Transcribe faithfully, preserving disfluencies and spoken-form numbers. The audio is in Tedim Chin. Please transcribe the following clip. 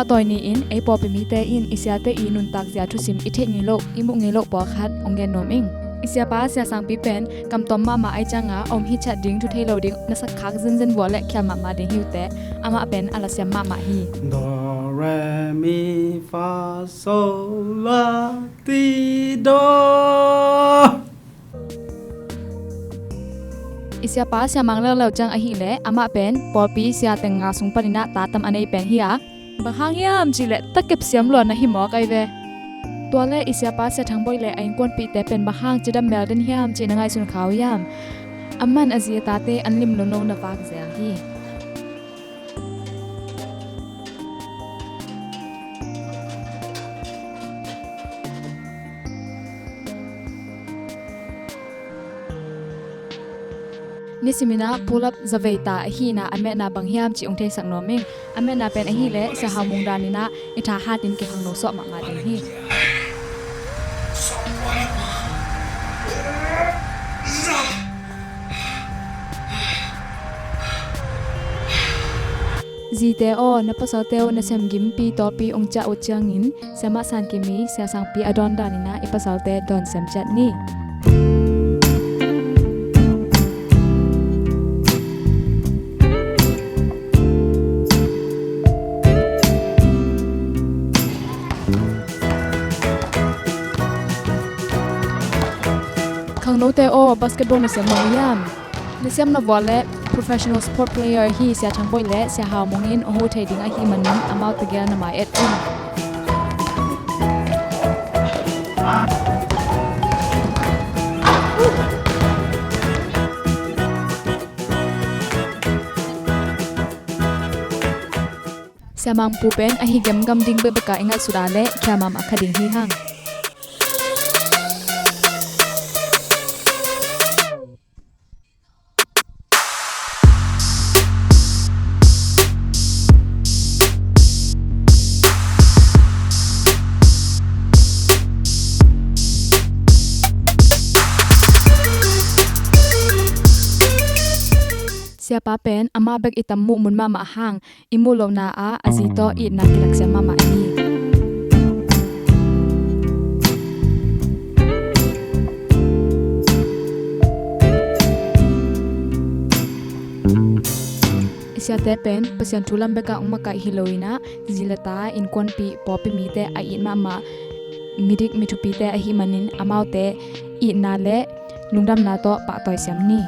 Tawi ni-in ei pawlpi mite in i siate i nuntak zia thusim i theih ngei loh, i muh ngei loh pawlkhat hong gen nuam ing. I siapa Sia Sangpi pen kamtom mahmah ahih ciangin om hitchiat ding thu thei lo ding, na sakkhak zenzen vua leh khial mahmah ding hi uh teh, amah pen a lasiam mahmah hi. Do, re, mi, fa, so, la, ti, do. I siapa Sia Mang leuleu ciang ahih leh amah pen pawlpi sia teng nga sung panin ah ta tam a nei pen hi a, bang hang hiam cih leh takep siam lua na hi mawk ahi ve. Tua leh i siapa Sia Thang Bawi leh a innkuanpihte pen bang hang cidam mel den hiam cih na ngaihsun kha uh hiam? Amah'n a zi a tate an lim nonno na vak zel hi. Nisimin ah pull-up zavei ta ahihna a metna bang hiam cih hong theisak nuam ing. A metna pen ahih leh Sia Hau Mung danin ah i tha hatin kikhangno suak mahmah ding hi. Zite aw, na pasalte uh nasem gimpi tawlpi hong ciah uh ciangin Sia Mah San Kim i Sia Sangpi a dawn danin ah i pasalte dawn sem ciat ni. Khangnote aw, basketball na siam mawk hiam? Na siam na vua leh professional sport player hi Sia Thang Bawi leh Sia Hau Mung in hong huh thei ding ahih manin amau tegel na mai et un. Sia Mang Pu pen ahi gemgam ding bekbek a i ngaihsut a leh khial mahmah kha ding hi hang. Siapa pen amah bek i tam muh mun mahmah hang, i muh lohna ah a zi tawh itna kilaksiam mahmah hi. I siate pen Pasian thu lam bekah hong makaih hi lo in ah, zi le ta, innkuanpih, pawlpi mite a it mahmah midik mithupite ahih manin amaute itna le lungdamna tawh pahtawi siam ni.